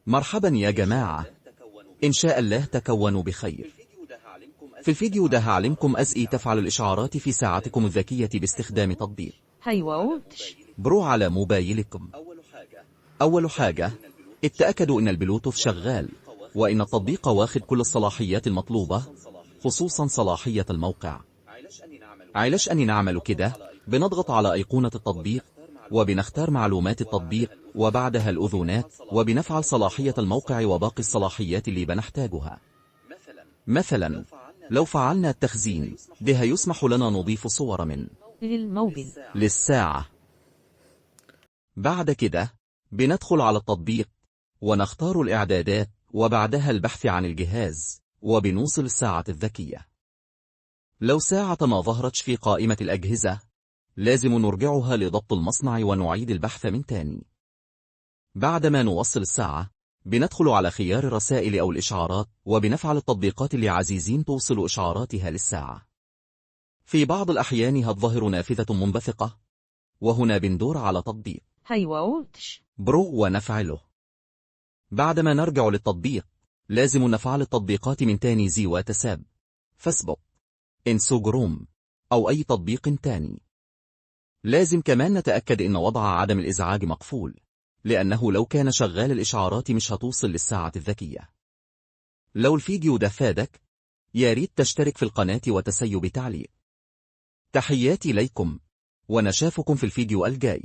مرحبا يا جماعة، إن شاء الله تكونوا بخير. في الفيديو ده هعلمكم أزاي تفعل الإشعارات في ساعتكم الذكية باستخدام تطبيق HiWatch Pro على موبايلكم. أول حاجة، اتأكدوا إن البلوتوث شغال، وإن التطبيق واخد كل الصلاحيات المطلوبة، خصوصا صلاحية الموقع. علشان نعمل كده، بنضغط على أيقونة التطبيق، وبنختار معلومات التطبيق، وبعدها الأذونات، وبنفعل صلاحية الموقع وباقي الصلاحيات اللي بنحتاجها. مثلا، لو فعلنا التخزين، ده هيسمح لنا نضيف صور من للموبيل للساعة. بعد كده، بندخل على التطبيق، ونختار الإعدادات، وبعدها البحث عن الجهاز، وبنوصل الساعة الذكية. لو ساعة ما ظهرتش في قائمة الأجهزة، لازم نرجعها لضبط المصنع ونعيد البحث من تاني. بعدما نوصل الساعة، بندخل على خيار الرسائل أو الإشعارات، وبنفعل التطبيقات اللي عزيزين توصل إشعاراتها للساعة. في بعض الأحيان هتظهر نافذة منبثقة، وهنا بندور على تطبيق HiWatch Pro ونفعله. بعدما نرجع للتطبيق، لازم نفعل التطبيقات من تاني زي واتساب، فيسبوك، انستجرام، أو أي تطبيق تاني. لازم كمان نتأكد إن وضع عدم الإزعاج مقفول، لأنه لو كان شغال الإشعارات مش هتوصل للساعة الذكية. لو الفيديو ده فادك، يا ريت تشترك في القناة وتسيب تعليق. تحياتي ليكم، ونشافكم في الفيديو الجاي.